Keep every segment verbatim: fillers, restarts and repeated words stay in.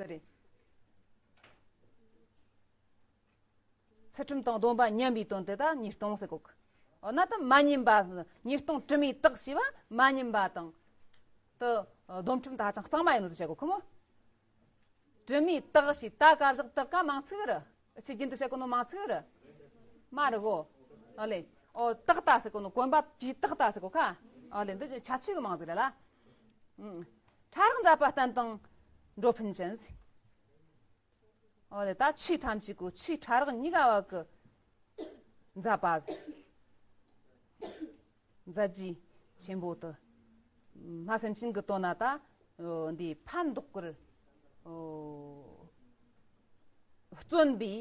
རེད། ཚུལ་ཁྲིམས་དང་སྡོམ་པ་ཉམས་པའི་དོན་དེ་ད་ཉེས་ལྟུང་ཟེར་གོ་གི། འོ་ན་ད་མ་ཉམས་པ། ཉེས་ལྟུང་དྲི་མའི་རྟགས་ཞེས་པ་མ་ཉམས་པ་དང་། དུ་སྡོམ་ཁྲིམས་ད་ཧ་ཅང་གཙང་མ་ཡིན་ནོ་དེ་བཤད་གོ་གི་མོ། དྲི་མའི་རྟགས་ཞེས་ད་ག་བཞག་རྟགས་ཀ་མང་ཚིག་རེད། ཕྱི་རྒྱུན་དུ་བཤད་གོ་ནོ་མང་ཚིག་རེད། མ་རེད་གོ། ཨ་ལེ། ཨོ་རྟགས་ད་ཟེར་གོ་ནོ་གོན་པ་གྱི་རྟགས་ད་ཟེར་གོ་ཁ། ཨ་ལེ་འདི་ཁྱད་ཆོས་གི་མང་ཚིག་རེད་ལ། ཨང་། ཕྲ་རགས་མཛད་པ་བསྟན་དང་འགྲོ་ཕན་ཅན་ཟེར། ཨོ་ལེ་ད་ཆོས་ཐམས་ཅད་གོ་ཆོས་ཕྲ་རགས་གཉིས་ཀ་བ་གི་མཛད་པ་ཟེར། མཛད་རྗེས་ཆེན་པོ་དུ། སྨྲ་སེམས་ཅན་གྱི་དོན་ན་ད། འདི་ཕན་འདོགས་པར། བརྩོན་པའི་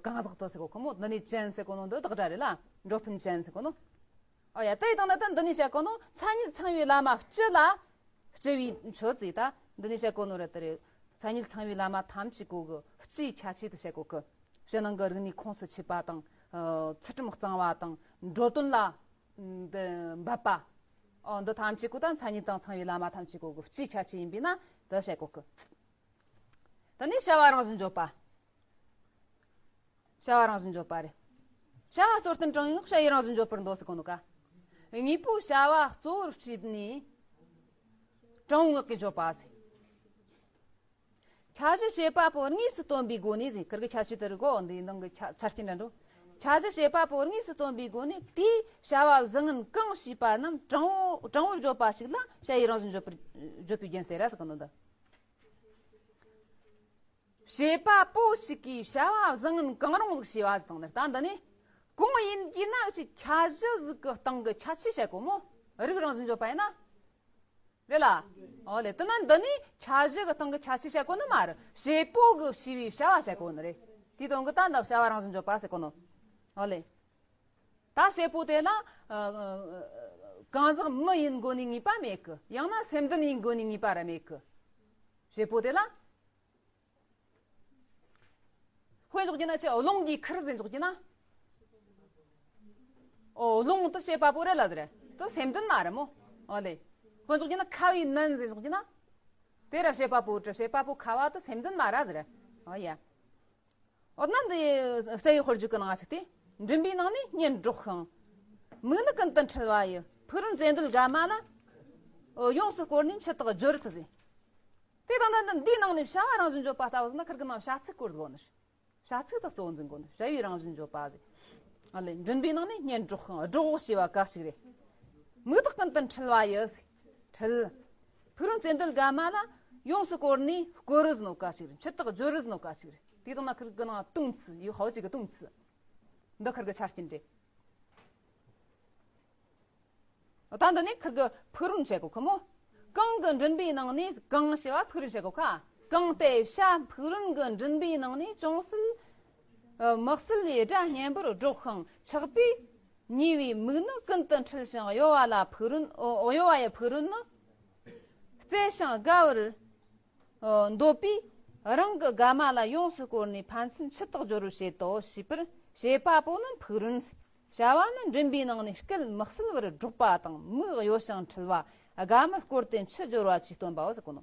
གང་ཟག་ཏུ་ཟེར་གོ་ཁོ་མོ། འདི་ནས་ཅན་ཟེར་གོ་ནོ་འདི་བདག་སྒྲ་རེད་ལ། འགྲོ་ཕན་ཅན་ཟེར་གོ་ནོ། ཨོ་ཡ་དེ་ཡི་དང་ན་ད་འདི་ནས་བཤད་གོ་ནོ་མཚན་ཉིད་ཚང་བའི་བླ་མ་སྤྱི་ལ། སྤྱི་བའི་མཆོད་ཅིག་ད་འདི་ནས་བཤད་གོ་ནོ་རེད་དེ་རེད། མཚན་ཉིད་ཚང་བའི་བླ་མ་ཐམས་ཅད་གོ་གི་སྤྱིའི་ཁྱད་ཆོས་དུ་བཤད་གོ་གི། ཕྱི་ནང་གི་རིག་གནས་ཁོངས་སུ་ཆུད་པ་དང་། ཚུལ་ཁྲིམས་གཙང་བ་དང་འགྲོ་དོན་ལ་འབད་པ། ཨོ་འདི་ཐམས་ཅད་གོ་ད་མཚན་ཉིད་དང་ཚང་བའི་བླ་མ་ཐམས་ཅད་གོ་གི་སྤྱིའི་ཁྱད་ཆོས་ཡིན་པས་ན་དུ་བཤད་གོ་གི། དེ་ནས་བྱ་བ་རང་བཞིན་བརྗོད་པ། བྱ་བ་རང་བཞིན་བརྗོད་པ་རེད། བྱ་བ་གཙོར་བསྟན་དྲང་བའི་ངག་བྱ་ཡི་རང་བཞིན་བརྗོད་པར་འདོད་ཟེར་གོ་ནོ་ཀ། དངོས་པོའི་བྱ་བ་གཙོ་བོར་བྱས་ནས། དྲང་བོའི་ངག་གིས་བརྗོད་པ་ཟེར། ཁྱད་གཞི་བྱེད་པ་པོ་དངོས་སུ་སྟོན་པའི་སྒོ་ནས་ཟེར། ཁིར་གི་ཁྱད་གཞི་དེ་རིག་གོ་འདིའི་ནང་གི་ཆ་ཆ་རྐྱེན་འདྲ་འགྲོ། ཁྱད་གཞི་བྱེད་པ་པོ་དངོས་སུ་སྟོན་པའི་སྒོ་ནས་དེའི་བྱ་བ་བཟང་ངན་གང་བྱས་པ་རྣམས་དྲང་བོ་དྲང་བོར་བརྗོད་པ་ཞིག་ལ་བྱ་ཡི་རང་བཞིན་བརྗོད་པར་བརྗོད་པའི་རྒྱན་ཟེར་ར་ཟེར་གི་འདུག་འདི། བྱེད་པ་པོ་ཞིག་གིས་བྱ་བ་བཟང་ངན་གང་རུང་ལུགས་བྱས་པ་ཟེར་དང་ནི་ད་འདི་ནི། གང་ཡིན་གྱི་ན་ཅི་ཁྱད་གཞི་ཟིག་གི་སྟེང་གི་ཁྱད་ཆོས་བཤད་གོ་མོ། རིགས་རང་བཞིན་བརྗོད་པ་ཡིན་ན། རེད་ལ། ཨོ་ལེ་དེ་ན་འདི་ནི་ཁྱད་གཞི་གི་སྟེང་གི་ཁྱད་ཆོས་བཤད་གོ་ནི་མ་རེད། བྱེད་པོ་གི་བྱས་པའི་བྱ་བ་བཤད་གོ་ནི་རེད། དེའི་དོན་གི་ད་འདི་བྱ་བ་རང་བཞིན་བརྗོད་པ་ཟེར་གོ་ནོ། ཨོ་ལེ། ད་བྱེད་པོ་དེ་ལ། གང་ཟག་མི་ཡིན་དགོས་ནི་ངེས་པ་མེད་གི། ཡང་ན་སེམས་ལྡན་ཡིན་དགོས་ནི་ངེས་པ་ར་མེད་གི། བྱེད་པོ་དེ་ལ། དཔེ་འཇོག་རྒྱུ་ན་ཆེ་རླུང་གིས་ཁུར་ཟེར་འཇོག་རྒྱུ་ན། ཨོ་རླུང་དུ་བྱེད་པ་པོ་རེད་ལ་ཟེར། དུ་སེམས་ལྡན་མ་རེད་མོ། ཨོ་ལེ། དཔེ་འཇོག་རྒྱུ་ན་ཁ་བའི་ནན་ཟེར་འཇོག་རྒྱུ་ན། དེ་ར་བྱེད་པ་པོ་དྲི་བྱེད་པ་པོ་ཁ་བ་དུ་སེམས་ལྡན་མ་ར་ཟེར། ཨོ་ཡ། འོ་ན་འདི་གསལ་བའི་དཔེར་བརྗོད་ཀྱི་ནང་ཞིག་སྟེ། མགྲིན་པའི་ནང་ནས་སྙན་སྒྲོག་ཤིང་། མིག་ནི་ཀུན་ཏུ་འཁྲུལ་བ་ཡི། ཕུག་རོན་ཙན་དན་དགའ་མ་ལ། ཡོངས་སུ་བསྐོར་ནས་མཆུ་ཏོག་སྦྱོར་དུ་ཟེར། དེ་དང་ད་འདིའི་ནང་ནས་བྱ་བ་རང་བཞིན་བརྗོད་པ་ལྟ་བུ་ཟིན་ན་ཁིར་གི་ནང་བྱ་ཚིག་སྐོར་དགོས་ནི། བྱ་ཚིག་ཏུ་གཙོ་བོ་འཛིན་དགོས་ནི་བྱ་བའི་རང་བཞིན་བརྗོད་པ་ཟེར། ཨ་ལེ་མགྲིན་པའི་ནང་ནས་སྙན་སྒྲོག་ཤིང་སྒྲོག་ཞེས་པ་ག་ཅིག་རེད། མིག་ཏོག་ཀུན་ཏུ་འཁྲུལ་བ་ཡི་ཟེར། འཁྲུལ། ཕུག་རོན་ཙན་དན་དགའ་མ་ལ་ཡོངས་སུ་བསྐོར་ནས་བསྐོར་རུ་ཟིན་ནོ་ག་ཅིག་རེད། མཆུ་ཏོག་སྦྱོར་རུ་ཟིན་ནོ་ག་ཅིག་རེད། དེ་དང་ན་ཁིར་གི་ནང་ལྟུང་ཚུལ་ཡོད་ཧའོ་ཅིག་གི་ལྟུང་ཚུལ། འདི་ཁིར་གི་ཆ་རྐྱེན་རེད། ད་འདི་ནི་ཁིར་གི་ཕུག་རོན་བྱེད་གོ་ཁོ་མོ། གང་གི་མགྲིན་པའི་ནང་ནས་གང་ཞེས་པ་ཕུག་རོན་བྱེད་གོ་ཁ། གང་དེ་བྱ་ཕུག་རོན་གྱི་མགྲིན་པའི་ནང་ནས་ཅུང་ཟད། དམིགས་བསལ་ལས་སྒྲ་སྙན་པོར་སྒྲོག་ཤིང་ཆགས་པས། ཉེ་བའི་མིག་ནི་ཀུན་ཏུ་འཁྲུལ་ཞིང་གཡོ་བ་ལ་ཕུག་རོན། གཡོ་བ་ཡི་ཕུག་རོན་ནི། བརྩེ་ཞིང་དགའ་བར། འདོད་པས་རང་གི་དགའ་མ་ལ་ཡོངས་སུ་བསྐོར་ནས་ཕན་ཚུན་མཆུ་ཏོག་སྦྱོར་རུ་བྱེད་དོ་ཞེས་པར་བྱེད་པ་པོ་ནི་ཕུག་རོན། བྱ་བ་ནི་མགྲིན་པའི་ནང་ནས་སྐད་དམིགས་བསལ་བར་སྒྲོག་པ་དང་མིག་གཡོ་ཞིང་འཁྲུལ་བ་དགའ་མར་བསྐོར་ཏེ་མཆུ་སྦྱོར་བ་བཅས་སྟོན་པའོ་ཟེར་གོ་ནོ།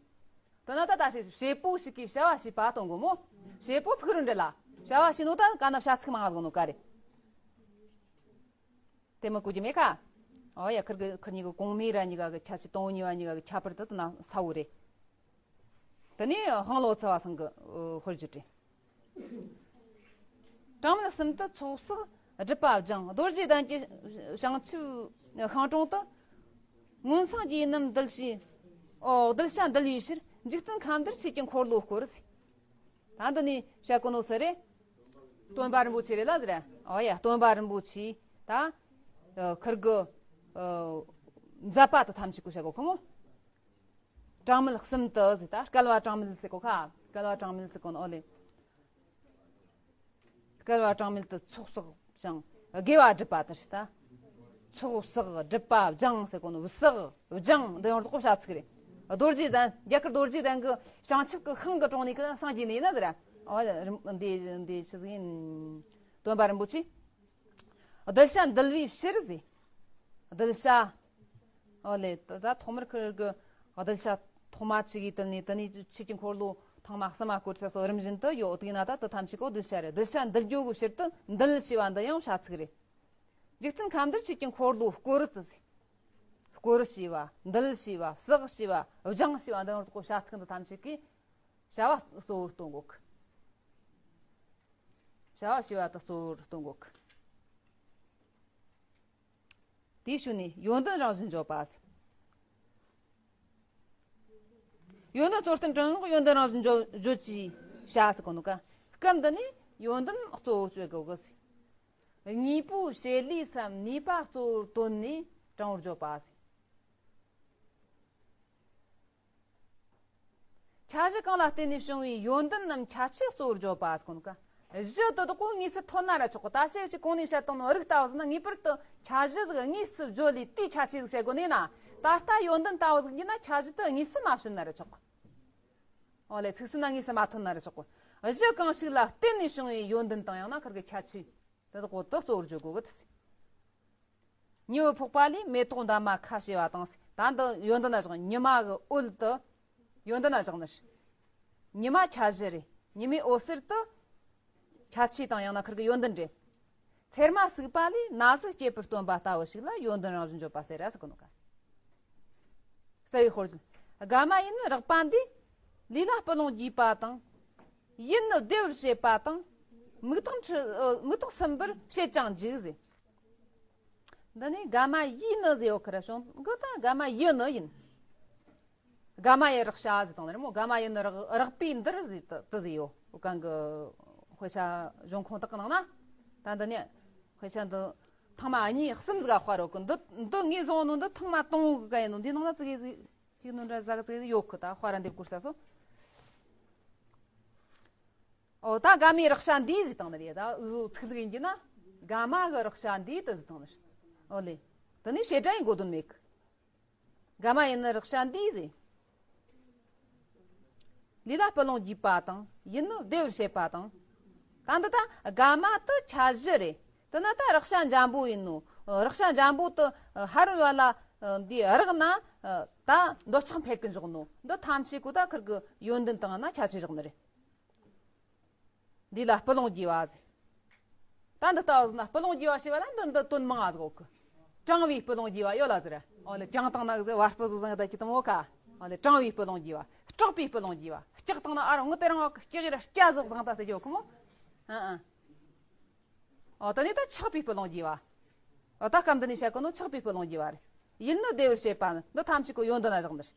དེ་ན་ད་ད་ཞིག་བྱེད་པོ་ཞིག་གིས་བྱ་བ་བྱས་པ་སྟོན་གོ་མོ། བྱེད་པོ་ཕུག་རོན་རེད་ལ། བྱ་བ་བྱས་ནོ་ད་ག་ན་བྱ་ཚིག་མང་གོ་ནོ་ག་རེད། དེ་མི་གོ་རྒྱུ་མེད་ཁ། ཨོ་ཡ་ཁིར་གི་ཁིར་གཉིས་ཀྱི་གོང་མའི་ར་གཉིས་ཀ་གི་ཁྱད་ཆོས་དང་པོ་གཉིས་པ་གཉིས་ཀ་གི་ཁྱད་པར་དུ་དེ་ན་ས་བོ་རེད། དེ་ནས་དབང་ལོ་ཚ་བ་ཚང་གི་དཔེར་བརྗོད་རེད། གྲངས་མེད་གསུམ་དུ་ཚོགས་བསགས་སྒྲིབ་པ་སྦྱང་། རྡོ་རྗེ་གདན་གྱི་བྱང་ཆུབ་ཤིང་དྲུང་དུ། མངོན་སངས་རྒྱས་རྣམས་འདུལ་བྱའི། ཨོ་གདུལ་བྱ་འདུལ་བའི་ཕྱིར། འཇིག་རྟེན་ཁམས་འདིར་ཆོས་ཀྱི་འཁོར་ལོ་བསྐོར། ད་འདི་ནས་བཤད་གོ་ནོ་སུ་རེད། སྟོན་པ་རིན་པོ་ཆེ་རེད་ལ་ཟེར། ཨོ་ཡ་སྟོན་པ་རིན་པོ་ཆེ་ད། ཁིར་གི་མཛད་པ་དེ་ཐམས་ཅད་གོ་བཤད་གོ་ཁོ་མོ། གྲངས་མེད་གསུམ་དུ་ཟེར་ད་སྐལ་བ་གྲངས་མེད་ཟེར་གོ་ཁ། སྐལ་བ་གྲངས་མེད་ཟེར་གོ་ནོ་ཨོ་ལེ། སྐལ་བ་གྲངས་མེད་དུ་ཚོགས་བསགས་ཤིང་དགེ་བ་སྒྲུབ་པ་དེ་རེད་ད། ཚོགས་བསགས་སྒྲུབ་པ་སྦྱང་ཟེར་གོ་ནོ། བསགས་སྦྱང་འདི་ཡང་རྫོགས་པ་བྱ་ཚིག་རེད། རྡོ་རྗེ་གདན་རྒྱ་གར་རྡོ་རྗེ་གདན་གྱི་བྱང་ཆུབ་ཀྱི་ཤིང་གི་དྲུང་ནས་ཀྱི་སངས་རྒྱས་ནས་ཡིན་ན་ཟེར། ཨོ་འདི་འདི་ཆི་ཟིག་ཡིན། སྟོན་པ་རིན་པོ་ཆེ། གདུལ་བྱ་འདུལ་བའི་ཕྱིར་ཟེར། གདུལ་བྱ། ཨོ་ལེ་ད་ད་ཐོག་མར་ཁིར་གི་གདུལ་བྱ་ ཐོག་མ་ཆུ་གིས་དུལ་ནས་དེ་ནས་ཆུ་གི་འཁོར་ལོ་ཐེངས་མ་གསུམ་མ་བསྐོར་ས་སོགས་རིམ་བཞིན་དུ་ཡོད། དེ་ན་ད་དེ་ཐམས་ཅད་ཀོ་གདུལ་བྱ་རེད། གདུལ་བྱ་འདུལ་རྒྱུ་གི་ཕྱིར་དུ་འདུལ་ཞེས་པ་འདི་ཡང་བྱ་ཚིག་རེད། འཇིག་རྟེན་ཁམས་འདིར་ཆུ་གི་འཁོར་ལོ་བསྐོར་དུ་ཟེར། བསྐོར་ཞེས་པ། འདུལ་ཞེས་པ། བསགས་ཞེས་པ། སྦྱངས་ཞེས་པ་འདི་ཚོ་བྱ་ཚིག་འདི་ཐམས་ཅད་ཀྱིས་བྱ་བ་གཙོ་བོར་སྟོན་གོ་གི། བྱ་བ་ཞེས་པ་དེ་གཙོ་བོར་སྟོན་གོ་གི། དེའི་ཤུལ་ནས་ཡོན་ཏན་རང་བཞིན་བརྗོད་པ་ཟེར། ཡོན་ཏན་གཙོ་བསྟན་དྲང་ངོ་ཡོན་ཏན་རང་བཞིན་བརྗོད་བརྗོད་ཀྱི་བྱ་ཟེར་གོ་ནོ་ཀ། སྐབས་འདི་ནས་ཡོན་ཏན་གཙོ་བོར་བརྗོད་དགོས་གི་ཟེར། དངོས་པོའི་བྱེད་ལས་སམ་ནུས་པ་གཙོ་བོར་བཏོན་ནས་དྲང་བོར་བརྗོད་པ་ཟེར། ཁྱད་གཞི་གང་ལ་བརྟེན་ནས་བྱུང་བའི་ཡོན་ཏན་ནམ་ཁྱད་ཆོས་གཙོ་བོར་བརྗོད་པ་ཟེར་གོ་ནོ་ཀ། གཞི་དེ་དག་གོ་དངོས་སུ་ཐོན་ན་ར་ཆོག་གི། ད་ཞེས་ཀྱི་གོང་ནས་བཤད་བཏང་ནོ་རིགས་ལྟ་བུ་ཟིག་ན་ངེས་པར་དུ་ཁྱད་གཞི་ཟིག་དངོས་སུ་བརྗོད་ལས་དེའི་ཁྱད་ཆོས་ཟིག་བཤད་དགོས་ནས་ན། ད་ལྟ་ཡོན་ཏན་ལྟ་བུ་ཟིག་ཡིན་ན་ཁྱད་གཞི་དེ་དངོས་སུ་མ་བྱུང་ན་ར་ཆོག་གི། འོ་ལེ། ཚིག་སུ་ན་དངོས་སུ་མ་ཐོན་ན་ར་ཆོག་གི། གཞི་གང་ཞིག་ལ་བརྟེན་ནས་བྱུང་བའི་ཡོན་ཏན་དང་ཡང་ན་ཁིར་གི་ཁྱད་ཆོས་དེ་དག་གོ་དེ་གཙོ་བོར་བརྗོད་དགོས་གི། དེ་ཉི་འོད་ཕོག་པ་ལས་མེ་ཏོག་འདབ་མ་ཁ་ཕྱེ་བ་དང་། ད་འདི་ཡོན་ཏན་ན་བཞག་ཉི་མ་གི་འོད་དེ་ཡོན་ཏན་ན་བཞག་ནི། ཉི་མ་ཁྱད་གཞི་རེད། ཉི་མའི་འོད་ཟེར་དེ་ཁྱད་ཆོས་དང་ཡང་ན་ཁིར་གི་ཡོན་ཏན་རེད། ཚེར་མ་ཟུག་པ་ལས་ན་ཟུག་སྐྱེད་པར་སྟོན་པ་ལྟ་བུ་ཞིག་ལ་ཡོན་ཏན་རང་བཞིན་བརྗོད་པ་ཟེར་ར་ཟེར་གོ་ནོ་ཀ། རྩ་བའི་དཔེར་བརྗོད། དགའ་མ་ཡིན་ནི་རེག་པ་འདིས། ལུས་ལ་སྤུ་ལོང་རྒྱས་པ་དང་། ཡིད་ནི་བདེ་བར་བྱེད་པ་དང་། མིག་ཏོ་འཕྲུ་ཨ། མིག་ཏོ་སིམ་པར་བྱེད་ཅིང་འཇུག་ཟེར། འདི་ནི་དགའ་མ་ཡིས་ནི་ཟེར་ཡོད་ཁི་ར་བྱུང་གི། ད་དགའ་མ་ཡིས་ནི་ཡིན། དགའ་མ་ཡི་རེག་བྱ་ཟེར་དང་ནི་རེད་མོ། དགའ་མ་ཡིས་ནི་རེག་རེག་པའི་འདིར་ཟེར་དེ་དེ་ཟེར་ཡོད། གང་གི་དཔེ་ཆ་གཞུང་ཁུངས་དག་གི་ནང་ན། ད་འདི་ནི་དཔེ་ཆ་འདི་ཐེངས་མ་གཉིས་གསུམ་ཟིག་ག་དཔར་ཡོད་གི། འདི་འདི་ངས་བཟུང་ནོ་འདི་ཐེངས་མ་དང་པོ་གི་ཡིན་ནོ། འདི་ནང་ན་ཙི་གེ་ཟིག་ཡིག་ནོར་འདྲ་ཟ་གི་ཙི་གེ་ཟིག་ཡོད་གི། ད་དཔར་ར་འདེབས་དགོས་ས་སོ། ཨོ་ད་དགའ་མའི་རེག་བྱ་འདིས་ཟེར་དང་ནི་རེད། ད་འུ་ཚིག་ལུགས་ཡིན་གྱི་ན་དགའ་མ་གི་རེག་བྱ་འདིས་དེ་ཟེར་དང་ནི་རེད། ཨོ་ལེ། དེ་ནི་བྱེད་སྒྲ་ཡིན་དགོས་དོན་མེད་གི། དགའ་མ་ཡིས་ནི་རེག་བྱ་འདིས་ཟེར། ལུས་ལ་སྤུ་ལོང་རྒྱས་པ་དང་། ཡིད་ནི་བདེ་བར་བྱེད་པ་དང་། ད་འདི་ད་དགའ་མ་དེ་ཁྱད་གཞི་རེད། དེ་ན་ད་རེག་བྱ་འཇམ་པོ་ཡིན་ནོ། རེག་བྱ་འཇམ་པོ་དེ་ཧ་རུ་བ་ལ་འདི་རེག་ན་ད་འདོད་ཆགས་འཕེལ་གི་འཇོག་ནོ། འདི་ཐམས་ཅད་གོ་ད་ཁིར་གི་ཡོན་ཏན་དང་ན་ཁྱད་ཆོས་བཞག་ནི་རེད། ལུས་ལ་སྤུ་ལོང་རྒྱས་པ་ཟེར། ད་འདི་ལྟ་བུ་ཟེར་ན་སྤུ་ལོང་རྒྱས་པ་ཞེས་པ་ལ་འདི་འདི་དོན་མང་ང་ཟིག་ཡོད་གི། དྲང་བའི་སྤུ་ལོང་རྒྱས་པ་ཡོད་ལ་ཟེར། ཨོ་ལེ། དྲང་བཏང་ན་ཟེར་བ་སྤུ་ཟོག་བཟང་ད་ཅི་དང་མོ་ཁ། ཨོ་ལེ། དྲང་བའི་སྤུ་ལོང་རྒྱས་པ། སྐྲག་པའི་སྤུ་ལོང་རྒྱས་པ། སྐྲག་བཏང་ན་ཨ་རོ་ངི་དེ་རང་སྐྲག་ར་སྐྲག་ཟོག་བཟང་ད་ཟེར་རྒྱུ་ཡོད་གི་མོ། ཨ་ཨ། ཨོ་ད་ནི་ད་ཆགས་པའི་སྤུ་ལོང་རྒྱས་པ། ཨོ་ད་སྐབས་འདི་ནས་བཤད་གོ་ནོ་ཆགས་པའི་སྤུ་ལོང་རྒྱས་པ་རེད། ཡིད་ནི་བདེ་བར་བྱེད་པ་ནི་འདི་ཐམས་ཅད་གོ་ཡོན་ཏན་ན་བཞག་འདིར།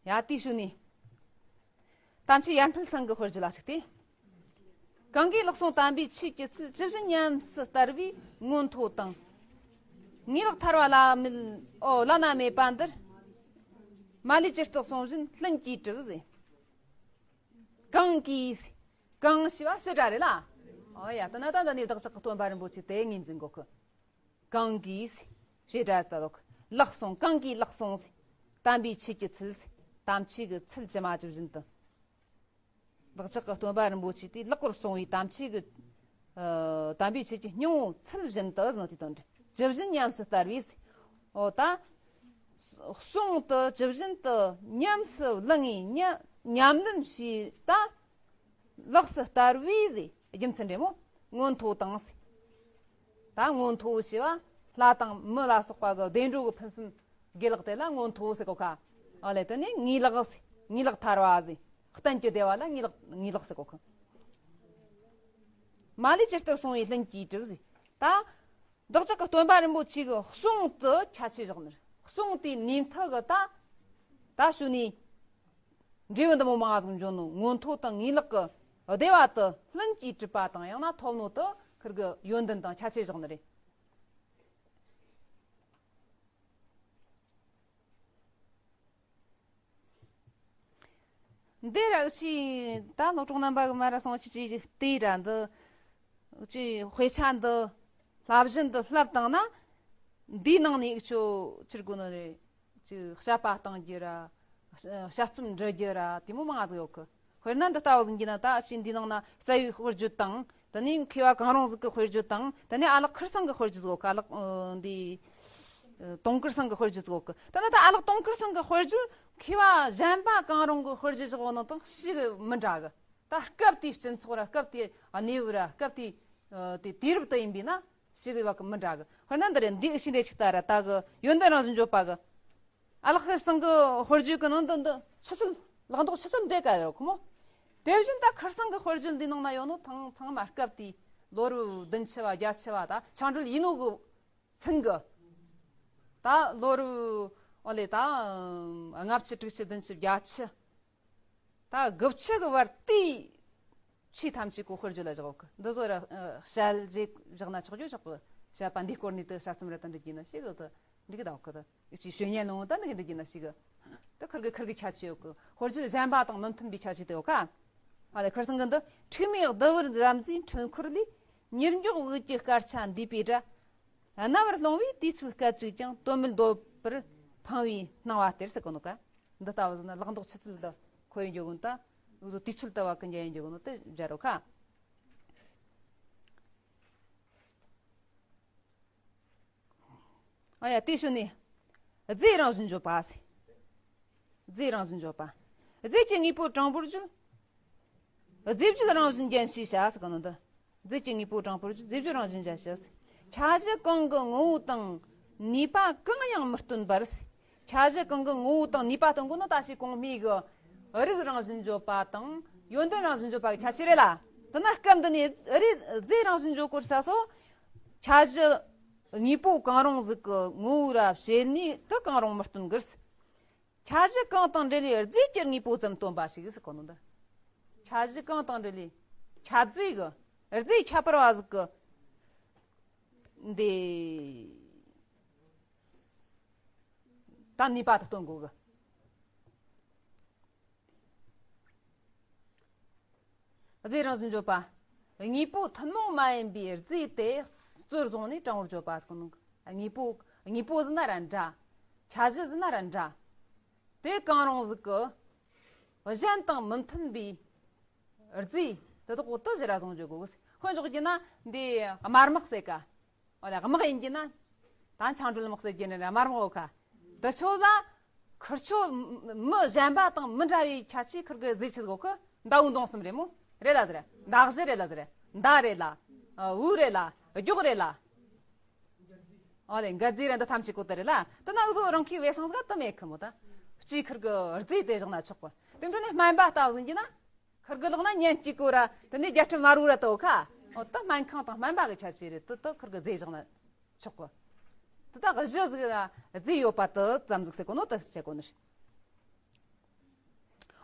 ཡ་དེའི་ཤུལ་ནས། དམ་ཆོས་ཡར་འཕེལ་ཚང་གི་དཔེར་བརྗོད་ལ་གཞིགས་ཏེ། གང་གིས་ལག་ཟུང་དམ་པའི་ཆོས་ཀྱི་ཚུལ་ཇི་བཞིན་ཉམས་སུ་བསྟར་བའི་མངོན་མཐོ་དང་། ངེས་ལེགས་ཐར་བ་བླ་མེད་ཨོ་བླ་ན་མེད་པ་འདིར། མ་ལུས་ཇི་ལྟར་གསུངས་བཞིན་ལྷུན་གྱིས་གྲུབ་ཟེར། གང་གིས། གང་ཞེས་པ་ཕྱི་སྒྲ་རེད་ལ། ཨོ་ཡ་དེ་ན་ད་འདི་ནས་བདག་ཅག་གི་སྟོན་པ་རིན་པོ་ཆེ་དེ་ངོས་འཛིན་གོ་གི། གང་གིས། ཞེས་སྒྲ་ལྟ་ལོག་ལག་ཟུང་། གང་གིས་ལག་ཟུང་། དམ་པའི་ཆོས་ཀྱི་ཚུལ། དམ་ཆོས་ཀྱི་ཚུལ་ཇི་མ་ཇི་བཞིན་དུ། བདག་ཅག་གི་སྟོན་པ་རིན་པོ་ཆེ་དེས་ལག་པར་བཟུང་བའི་དམ་ཆོས་ཀྱི། ཨ། དམ་པའི་ཆོས་ཀྱི་སྙིང་པོ་ཚུལ་བཞིན་དུ་ཟེར་ནོ་དེ་དོན་རེད། ཇི་བཞིན་ཉམས་སུ་བསྟར་བས། འོ་ད། གསུང་དུ་ཇི་བཞིན་དུ་ཉམས་སུ་བླངས་ངེས་ཉམས་ཉམས་ལེན་བྱས་ད། ལགས་སུ་བསྟར་བས་ཟེར་རྒྱུ་མཚན་རེད་མོ། མངོན་མཐོ་དང་ཟེར། ད་མངོན་མཐོ་ཞེས་པ་ལྷ་དང་མི་ལ་སོགས་པ་གི་བདེ་འགྲོ་གི་ཕུན་སུམ་དགེ་ལེགས་དེ་ལ་མངོན་མཐོ་ཟེར་གོ་ཁ། ཨ་ལེ་དེ་ནས་ངེས་ལེགས་ཟེར། ངེས་ལེགས་ཐར་བ་ཟེར། གཏན་གྱི་བདེ་བ་ལ་ངེས་ལེགས་ངེས་ལེགས་ཟེར་གོ་ཁ། མ་ལུས་ཇི་ལྟར་གསུངས་པའི་ལྷུན་གྱིས་གྲུབ་ཟེར། ད། བདག་ཅག་གི་སྟོན་པ་རིན་པོ་ཆེ་གི་གསུང་དུ་ཁྱད་ཆོས་བཞག་ནི་རེད། གསུང་དེའི་ནུས་མཐུ་གི་ད། ད་ཞུ་ནས། འབྲས་བུ་འདི་མོ་མང་ང་ཟིག་འབྱུང་ནོ་མངོན་མཐོ་དང་ངེས་ལེགས་ཀྱི་བདེ་བ་དེ་ལྷུན་གྱིས་གྲུབ་པ་དང་ཡང་ན་ཐོབ་ནོ་དེ་ཁིར་གི་ཡོན་ཏན་དང་ཁྱད་ཆོས་བཞག་ནི་རེད། འདི་ར་འུ་ཆོས་ད་སློབ་གྲོགས་རྣམ་པ་གི་མ་ར་སོང་ཆི་ཆི་ལྟོས་ར་འདི། འུ་ཆོས་དཔེ་ཆ་འདི་བསླབ་གཞི་འདི་བསླབ་བཏང་ན། འདིའི་ནང་ནས་འུ་ཆོ་ཕྱིར་དགོས་ནི་རེད། ཅིག་དཔྱད་པ་གཏང་རྒྱུ་ར། དཔྱད་རྩོམ་འབྲི་རྒྱུ་ར་དེ་མོ་མང་ང་ཟིག་ཡོད་གི། དཔེར་ན་འདི་ལྟ་བུ་ཟིག་ཡིན་ན་ད་ཕྱིས་འདིའི་ནང་ན་རྩ་བའི་དཔེར་བརྗོད་དང་ དེ་ནས་མཁས་པ་གང་རུང་ཟིག་གི་དཔེར་བརྗོད་དང་། དེ་ནས་ཨ་ལགས་ཁིར་སང་གི་དཔེར་བརྗོད་ཟིག་ཡོད་གི། ཨ་ལགས་ཨ་འདི་ཨ་དུང་དཀར་སང་གི་དཔེར་བརྗོད་ཟིག་ཡོད་གི། དེ་ནས་ད་ཨ་ལགས་དུང་དཀར་སང་གི་དཔེར་བརྗོད་མཁས་པ་གཞན་པ་གང་རུང་གི་དཔེར་བརྗོད་བཞག་ཡོད་ནོ་དང་ཞིག་མི་འདྲ་གི། ད་སྐབས་དེའི་སྤྱི་ཚོགས་ར། སྐབས་དེའི་གནས་བབ་ར། སྐབས་དེའི་ཨ་དེ་དུས་རབས་དེ་ཡིན་པས་ན་ཞིག་བ་གི་མི་འདྲ་གི། དཔེར་ན་འདི་རེད། འདི་ཞིག་འདྲ་ཞིག་ལྟ་ར། ད་གི་ཡོན་ཏན་རང་བཞིན་བརྗོད་པ་གི། ཨ་ལགས་ཁིར་སང་གི་དཔེར་བརྗོད་གི་ནང་དུ་འདི་ཆུ་ཚོད་ལག་འདོགས་ཆུ་ཚོད་འདི་ག་ཡོད་ཁོ་མོ། དེ་བཞིན་ད་ཁིར་སང་གི་དཔེར་བརྗོད་འདི་ནང་ན་ཡོད་ནོ་ཚང་ཚང་མ་སྐབས་དེའི་ལོ་རབས་བདུན་ཅུ་བ་བརྒྱད་ཅུ་བ། ད་ཆིག་འབྲེལ་ཡིན་ནོ་གི་ཚུན་གི། ད་ལོ་རབས་ཨོ་ལེ་ད་ལྔ་བཅུ་དྲུག་ཅུ་བདུན་ཅུ་བརྒྱད་ཅུ། ད་དགུ་བཅུ་གི་བར་དེའི་ཆོས་ཐམས་ཅད་ཀོ་དཔེར་བརྗོད་ལ་བཞག་གི། འདི་ཚོ་ར་ཨ་བཤད་རྗེས་བཞག་ན་ཆོག་རྒྱུ་ཆོག་གི། བཤད་པ་འདིའི་སྐོར་ནས་དེ་དཔྱད་རྩོམ་ར་དེ་འབྲི་རྒྱུ་ན་ཞིག་གི། དེ་འགྲིག་གི་ད་གི། དེ་ཅིག་ཤོད་ཉན་ནོ་ད་འདི་གི་འགྲིག་རྒྱུ་ན་ཞིག་གི། དེ་ཁིར་གི་ཁིར་གི་ཁྱད་ཆོས་ཡོད་གི། དཔེར་བརྗོད་གཞན་པ་དང་མི་མཐུན་པའི་ཁྱད་ཆོས་དེ་ཡོད་ཁ། ཨ་ལེ་ཁིར་སང་གི་འདི། འཁྲིག་མའི་ལྡི་བུར་རབ་མཛེས་འཕྲུལ་འཁོར་ལས། ཉེར་མགྱོགས་དབུགས་ཀྱི་སྐར་ཆ་འདུས་པའི་སྒྲ། རྣ་བར་ལྷུང་བས་དུས་ཚོད་སྐད་ཅིག་ཀྱང་དོན་མི་འདོད་པར་འཕངས་པའི་སྣང་བ་སྟེར་ཟེར་གོ་ནོ་ཀ། འདི་ལྟ་བུ་ཟིག་ན་ལག་འདོགས་ཆུ་ཚོད་འདི་ཁོ་ཡི་འཇོག་གོ་ནོ་ད། འུ་ཚོ་དུས་ཚོད་ལྟ་བ་ཀུན་ཀྱང་ཡི་འཇོག་གོ་ནོ་དེ་སྦྱར་རོ་ཁ། ཨ་ཡ་དེ་ཞུ་ནས། རྫས་རང་བཞིན་བརྗོད་པ་ཟེར། རྫས་རང་བཞིན་བརྗོད་པ། རྫས་ཀྱི་དངོས་པོ་དྲང་པོར་བརྗོད། རྫས་བརྗོད་རང་བཞིན་རྒྱན་ཞེས་བྱ་ཟེར་གོ་ནོ་འདི། རྫས་ཀྱི་དངོས་པོ་དྲང་པོར་བརྗོད། རྫས་བརྗོད་རང་བཞིན་རྒྱན་ཞེས་བྱ། འཆར་གཞི་གང་གི་ངོ་བོ་དང་ནུས་པ་གང་ཡང་མི་སྟོན་པར། འཆར་གཞི་གང་གི་ངོ་བོ་དང་ནུས་པ་སྟོན་གོ་ནོ་ད་ཞིག་གོང་སྨྲས་གི་རིགས་རང་བཞིན་བརྗོད་པ་དང་ཡོན་ཏན་རང་བཞིན་བརྗོད་པ་གི་ཁྱད་ཆོས་རེད་ལ། དེ་ན་སྐབས་འདི་ནས་རིགས་རྫས་རང་བཞིན་བརྗོད་སྐོར་ས་སོ། འཆར་གཞི་དངོས་པོ་གང་རུང་ཟིག་གི་ངོ་བོ་ར་བྱེད་ནུས་དེ་གང་རུང་མི་སྟོན་གི་ཟེར། འཆར་གཞི་གང་དང་འབྲེལ་བའི་རྫས་ཀྱི་དངོས་པོ་ཙམ་སྟོན་པ་ཞིག་ཟེར་གོ་ནོ་འདི། འཆར་གཞི་གང་དང་འབྲེལ་བའི་འཆར་རྫས་ཀྱི་རྫས་ཁྱད་པར་བ་ཟིག་གི་འདི་ད་ནུས་པ་དེ་སྟོན་དགོས་གི། རྫས་རང་བཞིན་བརྗོད་པ། དངོས་པོ་ཐུན་མོང་མ་ཡིན་པའི་རྫས་དེ་རྩོལ་བཟུང་ནས་དྲང་བོར་བརྗོད་པ་ཟེར་གོ་ནོ། དངོས་པོ་དངོས་པོ་ཟེར་ན་ར་འདྲ། འཆར་གཞི་ཟེར་ན་ར་འདྲ། དེ་གང་རུང་ཟིག་གི་གཞན་དང་མི་མཐུན་པའི་རྫས་དེ་དག་གོ་དེ་གཞི་ར་བཟུང་བརྗོད་དགོས་གི། དཔེ་འཇོག་རྒྱུ་ན་འདི་དམར་དམག་ཟེར་ཀ། འོ་ལེ་དམག་ཡིན་གྱི་ན། ད་ཆང་འགྲོལ་དམག་ཟེར་གྱི་ནི་དམར་དམག་ཡོད་ཁ། དེ་ཆོ་ལ་ཁུར་ཆོ་མི་གཞན་པ་དང་མི་འདྲ་བའི་ཁྱད་ཆོས་ཁུར་གི་རྫས་ཆི་ཟིག་ཡོད་ཁི། མདའ་བོ་མདུང་གསུམ་རེད་མོ། རེད་ལ་ཟེར། མདའ་གཞུ་རེད་ལ་ཟེར། མདའ་རེད་ལ། འུ་རེད་ལ། རྒྱོག་རེད་ལ། འོ་ལེ་མགར་རྫས་ར་འདི་ཐམས་ཅད་གོ་དེ་རེད་ལ། དེ་ན་འུ་ཚོ་རང་ཁའི་བས་སང་ཟིག་དེ་མེད་ཁི་མོ་ད། སྤྱིའི་ཁུར་གི་རྫས་དེ་བཞག་ན་ཆོག་གི། དེ་འཕྲོ་ནས་སྨན་པ་ལྟ་བུ་ཟིན་གྱི་ན། ཁུར་གི་ལག་ན་ཉན་གཅིག་གོ་ར་དེ་ནས་རྒྱ་ཁྲི་མ་རུ་ར་ཏོ་ཁ། འོ་ད་སྨན་ཁང་དང་སྨན་པ་གི་ཆ་ཆེ་རེད། དེ་དེ་ཁུར་གི་རྫས་བཞག་ན་ཆོག་གི། དེ་ད་གཞི་ཟིག་ར་རྫས་ཡོད་པ་དེ་ཙམ་ཟིག་ཟེར་གོ་ནོ་དེ་བཤད་གོ་ནི་རེད།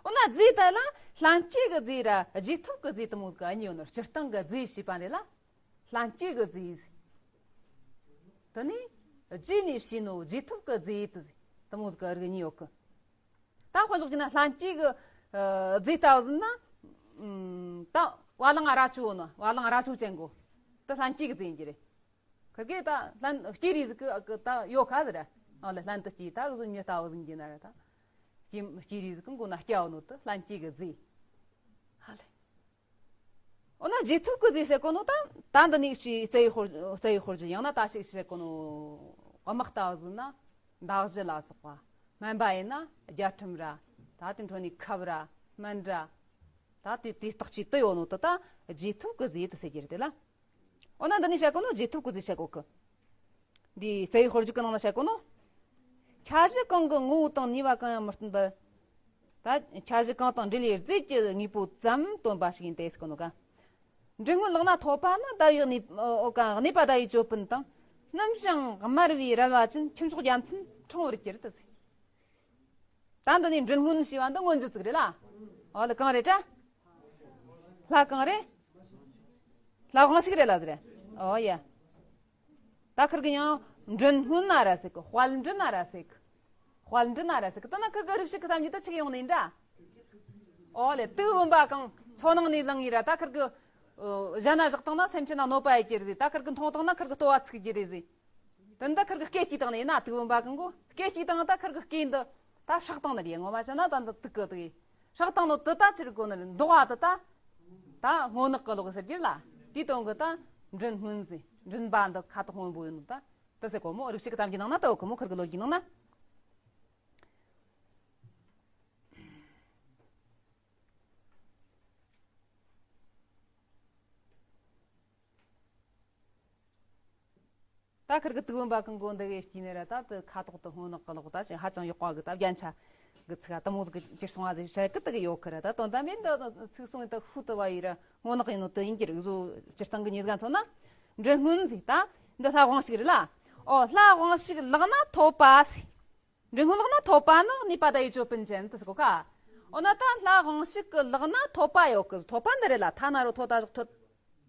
འོ་ན་རྫས་དེ་ལ་ལྷན་སྐྱེས་ཀྱི་རྫས་ར་རྗེས་ཐོབ་ཀྱི་རྫས་དེ་མོ་ཟིག་གཉིས་ཡོད་ནོ། སྤྱིར་བཏང་གི་རྫས་ཞེས་པ་འདི་ལ་ལྷན་སྐྱེས་ཀྱི་རྫས། དེ་ནས་རྗེས་ནས་བྱས་ནོ་རྗེས་ཐོབ་ཀྱི་རྫས་དེ་དེ་མོ་ཟིག་རིགས་གཉིས་ཡོད་གི། ད་དཔེ་འཇོག་རྒྱུ་ན་ལྷན་སྐྱེས་ཀྱི་ཨ་རྫས་ལྟ་བུ་ཟིན་ན། ཨམ་ད་བ་ལང་ར་ཅོ་ནི། བ་ལང་ར་ཅོ་ཅན་གོ། ད་ལྷན་སྐྱེས་ཀྱི་རྫས་ཡིན་གྱི་རེད། ཁིར་གེ་ད་ལྷན་སྐྱེས་རིགས་ཟིག་གི་ད་ཡོད་ཁ་ཟེར། ཨ་ལེ་ལྷན་དུ་སྐྱེས་ད་གཟུགས་བརྙན་ལྟ་བུ་ཟིན་གྱི་ན་ར་ད། སྐྱེས་སྐྱེས་རིགས་ཟིག་གི་མགོ་ན་སྐྱ་བོ་ནོ་དེ་ལྷན་སྐྱེས་ཀྱི་རྫས། ཨ་ལེ། འོ་ན་རྗེས་ཐོབ་ཀྱི་རྫས་ཟེར་གོ་ནོ་ད། ད་འདི་ནས་ཅིག་རྩ་བའི་དཔེར་རྩ་བའི་དཔེར་བརྗོད། ཡང་ན་ད་ཞིག་ཟེར་གོ་ནོ། དམག་ལྟ་བུ་ཟིག་ན་མདའ་གཞུ་ལ་སོགས་པ། སྨན་པ་ཡིན་ན་རྒྱ་ཁྲིམས་ར། ད་དེ་འཕྲོ་ནས་ཁབ་ར་སྨན་ར། ད་དེ་དེ་རྟགས་ཅིག་དེ་ཡོད་ནོ་དེ་ད་རྗེས་ཐོབ་ཀྱི་རྫས་དེ་ཟེར་གྱི་རེད་དེ་ལ། འོ་ན་འདི་ནས་བཤད་གོ་ནོ་རྗེས་ཐོབ་ཀྱི་རྫས་བཤད་གོ་གི། འདིའི་རྩ་བའི་དཔེར་བརྗོད་ཀྱི་ནང་ན་བཤད་གོ་ནོ། འཆར་གཞི་གང་གི་ངོ་བོ་དང་ནུས་པ་གང་ཡང་མི་སྟོན་པར། ད་འཆར་གཞི་གང་དང་འབྲེལ་བའི་རྫས་ཀྱི་དངོས་པོ་ཙམ་སྟོན་པ་ཞིག་ཡིན་ཏེ་ཟེར་གོ་ནོ་ག། མགྲིན་སྔོན་ལག་ན་ཐོགས་པ་ནི་ཟླ་བའི་གནས། འོ་ག། གནས་པ་ཟླ་བའི་ཅོད་པན་དང་། ནུབ་བྱང་དམར་བའི་རལ་བ་ཅན། ཁྱུ་མཆོག་རྒྱལ་མཚན་ཕྲེང་བར་གྱུར་ཏེ་ཟེར། ད་འདི་ནས་མགྲིན་སྔོན་ཞེས་པ་འདི་མངོན་བརྗོད་ཅིག་རེད་ལ། འོ་ལེ་གང་རེད་དྲ། ལྷ་གང་རེད། ལྷ་གང་ཞིག་རེད་ལ་ཟེར། འོ་ཡ། ད་ཁིར་གི་ཡང་མགྲིན་སྔོན་ན་ར་ཟེར་གི། དཔལ་མགྲིན་ན་ར་ཟེར་གི། དཔལ་མགྲིན་ན་ར་ཟེར་གི། ད་ན་ཁིར་གི་རུ་ཞིག་གི་གཏམ་རྒྱུད་ད་ཆི་གི་ཡོང་ནི་ཡིན་དྲ། འོ་ལེ་དུག་བུམ་པ་གང་མཚོ་ནང་ནས་ལངས་ཡི་ར། ད་ཁིར་གི་ཨ་གཞན་ན་བཞག་བཏང་ན་སེམས་ཅན་ན་གནོད་པ་ཡེ་གི་རེད་ཟེར། ད་ཁིར་གི་འཐུང་བཏང་ན་ཁིར་གི་ལྟོ་བ་ཚིག་གི་རེད་ཟེར། དེ་འདི་ཁིར་གི་སྐེ་གཅིག་བཏང་ནི་ཡིན་ན། དུག་བུམ་པ་གང་གོ་སྐེ་གཅིག་བཏང་ད་ཁིར་གི་སྐེ་འདི་ད་སྲེག་བཏང་ནི་རེད། ངོ་མ་བྱས་ན་ད་འདི་དུག་གི་དུག་ཡིན། སྲེག་བཏང་ནོ་དེ་ད་ཆི་རེད་གོ་ནི་རེད། མདོག་བ་དེ་ད་ད་སྔོ་ནག་གི་ལོག་ཟེར་རྒྱུ་ལ། དེའི་དོན་གྱི་ད་མགྲིན་སྔོན་ཟེར། མགྲིན་པ་འདི་ཁ་དོག་སྔོན་པོ་ཡིན་ནོ་ད། དེ་ཟེར་གོ་མོ། རིག་བྱེད་ཀྱི་གཏམ་རྒྱུད་ནང་ན་ད་ཡོད་གི་མོ། ཁིར་གི་ལོ་རྒྱུས་ནང་ན། ད་ཁིར་གི་དུག་བུམ་པ་གང་གོ་འདི་གའི་སྐྱེས་ནས་ར། ད་དེ་ཁ་དོག་དེ་སྔོ་ནག་གི་ལོག་ད་ཅིག་ཧ་ཅང་ཡག་པ་གི། ད་རྒྱན་ཆ་གི་ཚིག་དེ་མོ་ཟིག་གི་གྱུར་སོང་བ་ཟིག་བཤད་གི་དེ་གི་ཡོད་ཁི་ར། ད་དོན་དམ་མིན་ད་ཚིག་སོང་ད་ཤུ་དུ་བ་ཡི་ར་སྔོ་ནག་ཡིན་ནོ་དེ་ཡིན་གྱི་རིག་བཟོ་སྤྱིར་བཏང་གི་ཉིས་ཀ་མཚོན་ན། མགྲིན་སྔོན་ཟིག་ད་འདི་ལྷ་དབང་ཕྱུག་རེད་ལ། ཨོ་ལྷ་དབང་ཕྱུག་ལག་ན་ཐོད་པ་ཟིག་མགྲིན་སྔོན་ལག་ན་ཐོད་པ་ནི་ནུས་པ་ཟླ་བའི་ཅོད་པན་ཅན་དུ་ཟེར་གོ་ཁ། འོ་ན་ད་ལྷ་དབང་ཕྱུག་གི་ལག་ན་ཐོད་པ་ཡོད་གི། ཐོད་པ་འདི་རེད་ལ། ཐ་ན་རོ་ཐོ་ད་ཞོག་ཐོད།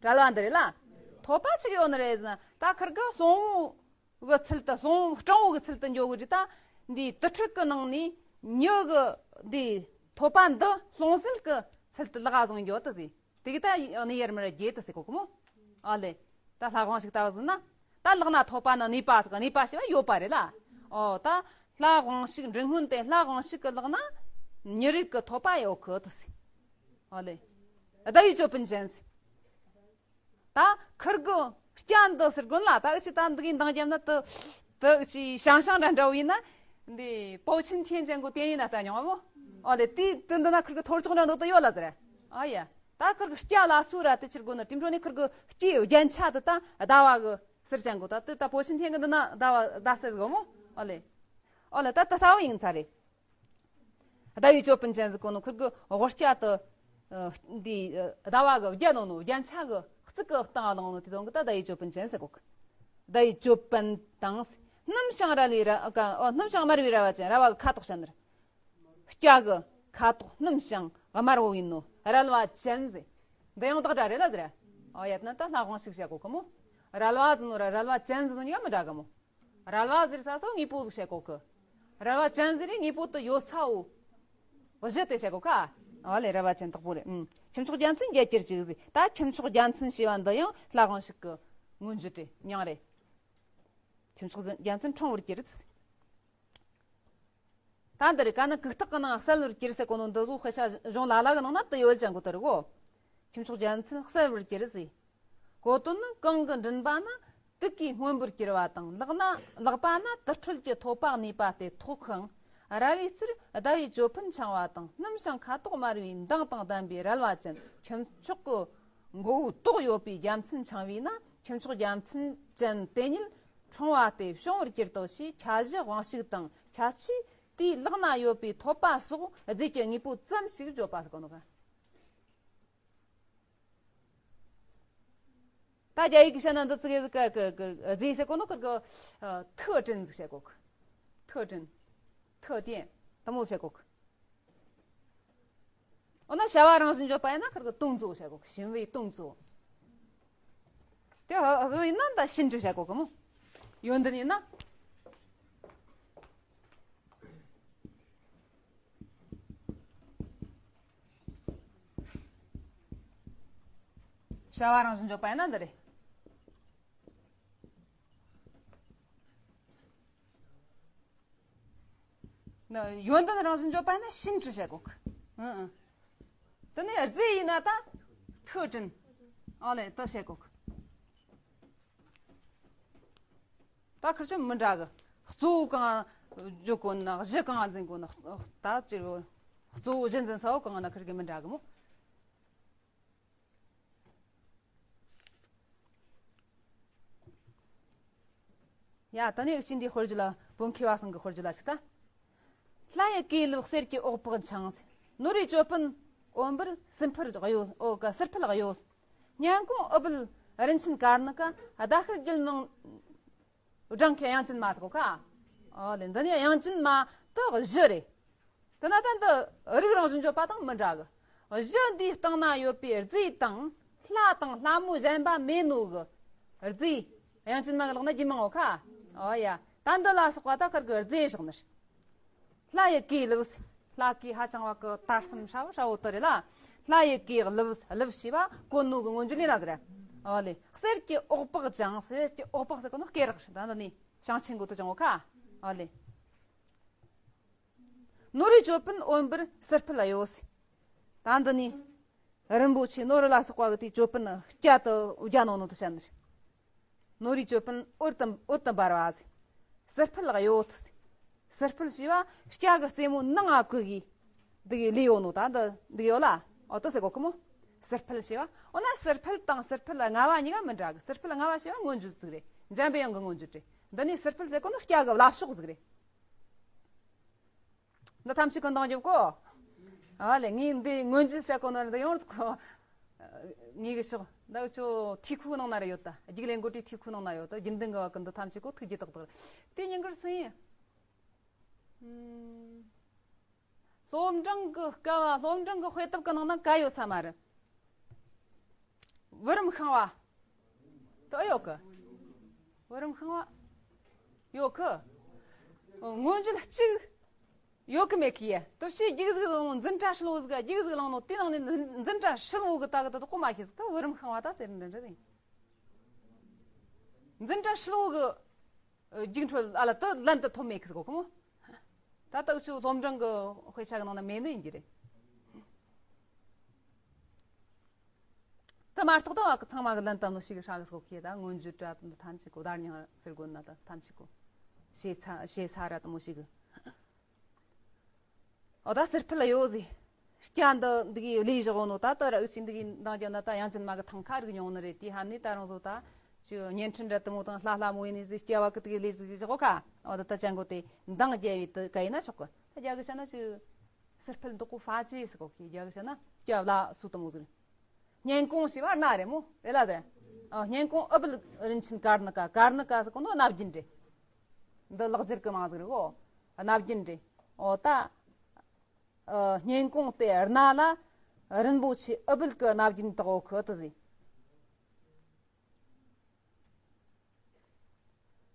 རལ་བ་འདི་རེད་ལ། ཐོད་པ་ཆི་གི་ཡོད་ནི་རེད་ཟེར་ན། ད་ཁིར་གི་སློང་བུ་གི་ཚུལ་དུ། སློང་སྤྲང་བོ་གི་ཚུལ་དུ་འགྱོ་གི་རེད། ད་འདི་དུར་ཁྲོད་གི་ནང་ནས་མྱི་གི་འདི་ཐོད་པ་འདི་སློང་གསོས་གི་ཚུལ་དུ་ལག་བཟུང་འགྱོ་དུ་ཟེར། དེ་གི་ད་ནི་ཡར་མར་རྒྱས་དུ་ཟེར་གོ་གི་མོ། ཨ་ལེ། ད་ལྷ་དབང་ཕྱུག་ལྟ་བུ་ཟིན་ན། ད་ལག་ན་ཐོད་པ་ན་ནུས་པ་ཟེར་གི། ནུས་པ་ཞེས་པ་ཡོད་པ་རེད་ལ། ཨོ་ད་ལྷ་དབང་ཕྱུག་མགྲིན་སྔོན་དེ་ལྷ་དབང་ཕྱུག་གི་ལག་ན་མྱི་རིགས་ཀྱི་ཐོད་པ་ཡོད་གི་དུ་ཟེར། ཨ་ལེ། ཟླ་བའི་ཅོད་པན་ཅན་ཟེར། ད་ཁིར་གི་སྐྱ་འདི་ཟེར་གོ་ལ། ད་འུ་ཅི་ད་འདི་གི་འདང་རྒྱབ་ན་དུ་དུ་འུ་ཅི་ཞང་ཞང་འདྲ་འདྲ་བོ་ཡིན་ན། འདི་པོ་ཆིན་ཐེན་ཅན་གོ་དེ་ཡིན་ན་ལྟ་མྱོང་བ་མོ། ཨོ་ལེ། དེ་དུ་འདི་ན་ཁིར་གི་ཐོར་ཅོག་འདྲ་འདུག་ཏུ་ཡོད་ལ་ཟེར། ཨ་ཡ། ད་ཁིར་གི་སྐྱ་ལ་སུ་ར་དེ་ཕྱིར་གོ་ནི་དེ་འཕྲོ་ནི་ཁིར་གི་སྐྱེ་རྒྱན་ཆ་དུ་ད་ཟླ་བ་གི་ཟེར་ཅན་གོ། ད་དུ་ད་པོ་ཆིན་ཐེན་གི་འདི་ན་ཟླ་བ་ཟླ་ཟེར་གོ་མོ། ཨོ་ལེ། ཨོ་ལེ། ད་ད་ལྟ་བུ་ཡིན་ཚ་རེད། ཟླ་བའི་ཅོད་པན་ཅན་ཟེར་གོ་ནོ་ཁིར་གི་དབུ་སྐྱ་དུ། ཨ་འདི་ཨ་ཟླ་བ་གི་རྒྱན་ནོ་ནོ་རྒྱན་ཆ་གི་གཙུག་གི་སྟེང་ལངས་ནོ་དེ་དོན་གི་ད་ཟླ་བའི་ཅོད་པན་ཅན་ཟེར་གོ་གི། ཟླ་བའི་ཅོད་པན་དང་སྣུམ་ཞིང་རལ་བའི་ར་ཀ། ཨོ་སྣུམ་ཞིང་དམར་བའི་རལ་བ་ཅན། རལ་བ་གི་ཁ་དོག་བཤད་ནི་རེད། སྐྱ་གི་ཁ་དོག་སྣུམ་ཞིང་དམར་བོ་ཡིན་ནོ་རལ་བ་ཅན་ཟེར། འདི་ཡང་དག་སྒྲ་རེད་ལ་ཟེར། ཨོ་ཡ། ད་ན་ད་ལྷ་དབང་ཕྱུག་བཤད་གོ་གི་མོ། རལ་བ་ཟེར་ནོ་ར་རལ་བ་ཅན་ཟེར་ནོ་གཉིས་ཀ་མི་འདྲ་གི་མོ། རལ་བ་ཟེར་ས་སོ་དངོས་པོ་ཟིག་བཤད་གོ་གི། རལ་བ་ཅན་ཟེར་རེ་དངོས་པོ་དུ་ཡོད་ས་བོ། གཞི་དེ་བཤད་གོ་ཁ། ཨ་ལེ། རལ་བ་ཅན་དག་པོ་རེད། ཨུམ། ཁྱུ་མཆོག་རྒྱལ་མཚན་རྒྱལ་གྱུར་ཅིག་ཟེར། ད་ཁྱུ་མཆོག་རྒྱལ་མཚན་ཞེས་པ་འདི་ཡང་ལྷ་དབང་ཕྱུག་གི་མངོན་བརྗོད་རེད། མྱིང་རེད། ཁྱུ་མཆོག་རྒྱལ་མཚན་འཁྲུངས་པར་གྱུར་ཟེར། ད་འདི་རེད། ཀ་ན་གུག་རྟགས་ཀྱི་ནང་གསལ་བར་གྱུར་ཟེར་གོ་ནོ་འདི་ཟོ་དཔེ་ཆ་གཞུང་ལ་ལ་གི་ནང་ན་དུ་ཡོད་ཅན་གོ་དུ་རེད་གོ། ཁྱུ་མཆོག་རྒྱལ་མཚན་གསལ་བར་གྱུར་ཟེར། གོ་དོན་ནི། གང་གི་མགྲིན་པ་ན་དུག་གིས་སྔོན་པོར་གྱུར་བ་དང་། ལག་ན་ལག་པ་ན་དུར་ཁྲོད་ཀྱི་ཐོད་པ་ནུས་པ་དེ་ཐོགས་ཤིང་། རལ་བའི་རྩེར་ཟླ་བའི་ཅོད་པན་འཆང་བ་དང་། སྣུམ་ཞིང་ཁ་དོག་དམར་བའི་མདངས་དང་ལྡན་པའི་རལ་བ་ཅན། ཁྱུ་མཆོག་གི་མགོ་བོ་དོག་ཡོད་པའི་རྒྱལ་མཚན་འཆང་བས་ན། ཁྱུ་མཆོག་རྒྱལ་མཚན་ཅན་དེ་ཉིད་འཁྲུངས་པ་དེ་བྱུང་བར་གྱུར་ཏོ་ཞེས་ཁྱད་གཞི་དབང་ཕྱུག་དང་ཁྱད་ཆོས་དེའི་ལག་ན་ཡོད་པའི་ཐོད་པ་སོགས་རྫས་ཀྱི་དངོས་པོ་ཙམ་ཞིག་བརྗོད་པ་ཟེར་གོ་ནོ་ག། ད་རྒྱ་ཡིག་གི་བཤད་ན་འདི་ཚིག་གི་ཀ་ཀ་ཀ་རྫས་ཟེར་གོ་ནོ་ཁིར་གི་ཐུའུ་ཀྲིན་ཟིག་བཤད་གོ་གི། ཐུའུ་ཀྲིན། ཐུའུ་ཏེན། དེ་མོ་བཤད་གོ་གི། འོ་ན་བྱ་བ་རང་བཞིན་བརྗོད་པ་ཡིན་ན་ཁིར་གི་ཏུང་ཙུའུ་བཤད་གོ་གི། 行为动作། དེ་ཧ་ཧ་ཡིན་ན་ད་ཤིན་ཏུ་བཤད་གོ་གི་མོ། ཡོན་ཏན་ཡིན་ན། བྱ་བ་རང་བཞིན་བརྗོད་པ་ཡིན་ན་འདི་རེད། ན་ཡོན་ཏན་རང་བཞིན་བརྗོད་པ་ཡིན་ན་ཤིན་ཏུ་བཤད་གོ་གི། ཨང་ཨང་། དེ་ནས་རྫས་ཡིན་ན་ད་ཐུའུ་ཀྲིན། ཨ་ལེ་ད་བཤད་གོ་གི། ད་ཁིར་ཆོ་མི་འདྲ་གི། གཙོ་བོ་གང་བརྗོད་གོ་ན། གཞི་གང་འཛིན་གོ་ན། ད་ཅི་རོ། གཙོ་བོ་གཞི་འཛིན་ས་བོ་གང་ན་ཁིར་གི་མི་འདྲ་གི་མོ། ཡ། ད་ནི་ཅི་འདི་དཔེར་བརྗོད་ལ། བོད་མཁས་པ་ཚང་གི་དཔེར་བརྗོད་ལ་ཅིག་ད། ལྷ་ཡི་གོས་ལེགས་གསེར་གྱི་འོད་དཔག་འཆང་། ནོར་བུའི་ཅོད་པན་འོད་འབར་སིལ་ཕུར་གཡོ། འོ་ཀ་སིལ་ཕུར་གཡོ། སྙན་ཀོང་ཨུ་བལ་རིན་ཆེན་དཀར་ནག་ག་ཟླ་ཤར་རྒྱུད་མང་སྦྲང་ཁའི་དབྱངས་ཅན་མ་ཟེར་གོ་ཁ། ཨོ་ལེ། འདི་ནི་དབྱངས་ཅན་མ་དེ་གཞི་རེད། དེ་ན་ད་འདི་རིགས་རང་བཞིན་བརྗོད་པ་དང་མི་འདྲ་གི། གཞི་འདིའི་སྟེང་ན་ཡོད་པའི་རྫས་དང་། ལྷ་དང་ལྷ་མོ་གཞན་པ་མེད་ནོ་གི་རྫས། དབྱངས་ཅན་མ་གི་ལག་ན་རྒྱུད་མང་ངོ་ཁ། ཨོ་ཡ། ད་འདི་ལ་སོགས་པ་ད་ཁིར་གི་རྫས་བཞག་ནི། ལྷ་ཡི་གོས་ལེགས། ལྷ་གོས་ཧ་ཅང་བ་གི་དར་སེམས་ཧྲ་བོ་ཧྲ་བོ་དེ་རེད་ལ། ལྷ་ཡི་གོས་ལེགས། ལེགས་ཞེས་པ་གོན་ནོ་གི་མངོན་བརྗོད་ལེན་ན་ཟེར། ཨོ་ལེ། གསེར་གྱི་འོད་དཔག་ཅིང་། གསེར་གྱི་འོད་དཔག་ཟེར་གོ་ནོ་སྐེ་རགས་ད་འདི་ནི་ཞིང་ཆེན་གོ་དུ་ཅང་ངོ་ཁ། ཨོ་ལེ། ནོར་བུའི་ཅོད་པན་འོད་འབར་སིལ་ཕུར་གཡོ། ད་འདི་ནི། རིན་པོ་ཆེ་ནོར་ལ་སོགས་པ་གི་དེའི་ཅོད་པན་སྐྱ་དུ་རྒྱ་ནོ་ནོ་དུ་བཤད་ནི་རེད། ནོར་རིའི་ཅོད་པན་འོད་དུ་འོད་དུ་འབར་བ་ཟེར། སིལ་སྤིལ་གཡོ་དུ་ཟེར། སིལ་སྤིལ་ཞེས་པ་སྐྱ་གི་རྩེ་མོ་ནང་ང་བཀུག་གི་འདི་གི་ལས་ཡོད་ནོ་ད་འདི་འདི་ཡོད་ལ། འོ་དུ་ཟེར་གོ་གི་མོ། སིལ་སྤིལ་ཞེས་པ། འོ་ན་སིལ་སྤིལ་དང་སིལ་སྤིལ་ལྔ་བ་གཉིས་ཀ་མི་འདྲ་གི། སིལ་སྤིལ་ལྔ་བ་ཞེས་པ་མངོན་བརྗོད་ཟིག་རེད། འཇམ་པའི་དབྱངས་ཀྱི་མངོན་བརྗོད་རེད། འདི་ནས་སིལ་སྤིལ་ཟེར་གོ་ནི་སྐྱ་གི་བླ་ཕྱོགས་ཟིག་རེད། འདི་ཐམས་ཅད་ཀུན་དང་འཇོག་གོ། ཨ་ལེ། ངས་འདི་མངོན་བརྗོད་བྱ་གོ་ནོ་འདི་ཡོངས་གོ། ངའི་གི་ཕྱོགས་འདི་ཆོ་ཐིག་ཁུའི་ནང་ན་ར་ཡོད་ད། རྒྱུགས་ལེན་གོ་དྲའི་ཐིག་ཁུའི་ནང་ན་ཡོད་ད། རྒྱུན་ལྡན་གི་བ་གི་འདི་ཐམས་ཅད་གོ་ཐུགས་རྗེ་ཏག་ཏག་རེད། དེ་ཉིན་དཀར་སང་ཡིན། སློབ་འབྲིང་གི་སྐབས་བ། སློབ་འབྲིང་གི་དཔེ་དེབ་གི་ནང་ན་ག་ཡོད་ས་མ་རེད། བུ་རམ་ཤིང་བ། དེ་ཡོད་གི། བུ་རམ་ཤིང་བ། ཡོད་གི། མངོན་བརྗོད་གཅིག་ཡོད་གི་མེད་གི་ཡ། དེ་ཕྱིས་རྒྱུགས་ཟིག་བླངས་ནོ། འཛིན་གྲྭ་ཧྲིལ་བོ་ཟིག་ག་རྒྱུགས་ཟིག་བླངས་ནོ། དེ་ནང་ནས་འཛིན་འཛིན་གྲྭ་ཧྲིལ་བོ་གི་ད་གི་ད་དེ་གོ་མ་ཤེས་ཟིག། ད་བུ་རམ་ཤིང་བ་ད་ཟེར་འདྲ་འདྲ་ཟིག། འཛིན་གྲྭ་ཧྲིལ་བོ་གི་རྒྱུགས་འཕྲོད་ཨ་ལ་དེ་ལན་དུ་ཐོབ་མེད་གི་ཟིག་གོ་གི་མོ། ད་ལྟ་ཁྱོད་སློབ་འབྲིང་གི་དཔེ་ཆ་གི་ནང་ན་མེད་ནི་ཡིན་གྱི་རེད། དེ་མ་གཏོགས་ད་བ་གི་ཚང་མ་གི་ལན་བཏབ་ནོ་ཞིག་ཧྲ་གི་སོགས་ཁྱེད་ད་མངོན་བརྗོད་དྲ་འདི་ཐམས་ཅད་གོ། བརྡ་རྙིང་ཟེར་དགོས་ན་ད་ཐམས་ཅད་གོ། ཞེ་ཚ་ཞེ་ཚ་ར་དུ་མོ་ཞིག་གི། འོ་ད་སིལ་སྤིལ་ཡོད་ཟིག། སྐྱ་འདི་འདི་གི་ལས་བཞག་ནོ་ད་ད་ར་ཨུ་ཆི་འདི་གི་འདང་རྒྱབ་ན་ད་དབྱངས་ཅན་མ་གི་ཐང་ཁ་རིག་མྱོང་ནི་རེད། དེ་ཧ་ནི་ད་རང་བཟོ་ད་ཅི་བརྙན་འཕྲིན་འདྲ་དུ་མོ་དང་ལྷ་ལྷ་མོ་ཡིན་ནི་ཟིག། སྐྱ་བ་གི་འདི་གི་ལས་ཟིག་བཞག་གོ་ཁ། འོ་ད་ད་ཅན་གོ་དེ་འདང་རྒྱབ་བི་དུ་ག་ཡིན་ན་ཆོག་གི། ད་རྒྱ་གི་བཤད་ན་ཅི། སིལ་སྤིལ་འདི་གོ་ཧྥ་ཅི་ཟེར་གོ་ཁི། རྒྱ་གི་བཤད་ན་སྐྱ་བ་ལ་སུ་དུ་མོ་ཟིག། སྙིང་གོང་ཞེས་པ་སྣ་རེད་མོ། རེད་ལ་ཟེར། ཨ། སྙིང་གོང་ཨུ་བུལ་རིན་ཆེན་ཀར་ནི་ཀ། ཀར་ནི་ཀ་ཟེར་གོ་ནོ་སྣ་བརྒྱུད་རེད། འདི་ལག་འཁྱེར་གི་མིང་ཟིག་རེད་གོ། སྣ་བརྒྱུད་རེད། འོ་ད། ཨ། སྙིང་གོང་དེ་སྣ་ལ་རིན་པོ་ཆེ་ཨུ་བུལ་གི་སྣ་བརྒྱུད་དག་འོ་ཁི་དུ་ཟིག།